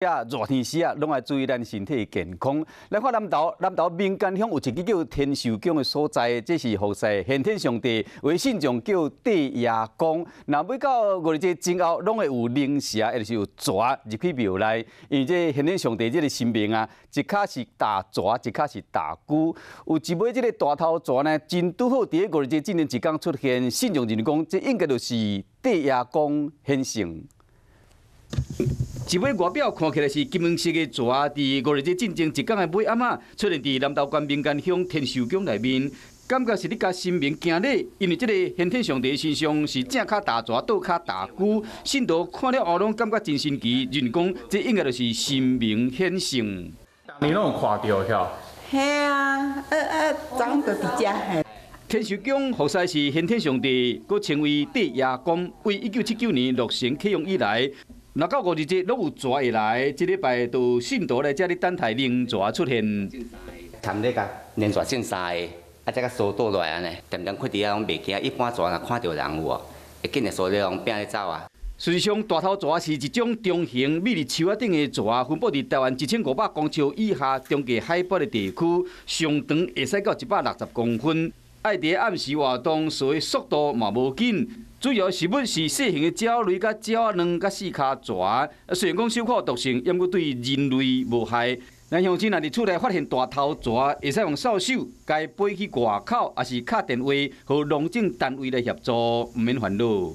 啊，熱天時啊，攏愛注意咱身體健康。來看南投，南投民間鄉有一个叫天壽宮的所在，這是服侍玄天上帝為信眾叫地爺公。若每到五日節前後，攏會有靈蛇，抑就是有蛇入去廟內。因為這玄天上帝這个神明啊，一跤是大蛇，一跤是大龜。有一尾這个大頭蛇呢，真拄好佇五日節進前一工出現，信眾認為講，這應該就是地爺公顯聖。一尾外表看起來是金黃色的蛇，佇五日節進前一工的尾暗仔，出現佇南投縣民間鄉天壽宮內面，感覺是咧共神明行禮，因為這个玄天上帝身上是正跤大蛇，倒跤大龜，信徒看了後攏感覺真神奇，認為講這應該就是神明顯聖。你攏有看著遐？嘿啊，啊啊，昨就佇遮嘿。天壽宮服侍是玄天上帝，閣稱為地爺公，為1979年落成啟用以來，若到五日節攏有蛇會來，這禮拜就信徒來遮咧等待靈蛇出現。含咧共連續種三个，啊，才共疏倒落來按呢，恬恬困佇遐攏袂驚，一般蛇若看著人有無，會緊會疏咧攏拚咧走啊。事實上，大頭蛇是一種中型覕佇樹仔頂的蛇，分布佇台灣1500公尺以下中低海拔的地區，上長會使到160公分。愛佇暗時活動，踅的速度嘛無緊。主要食物是細型的鳥類、佮鳥仔卵、佮四跤蛇。雖然講小可有毒性，毋過對人類無害。咱鄉親若佇厝內發現大頭蛇，會使用掃帚共伊飛去外口，抑是敲電話予農政單位來協助，毋免煩惱。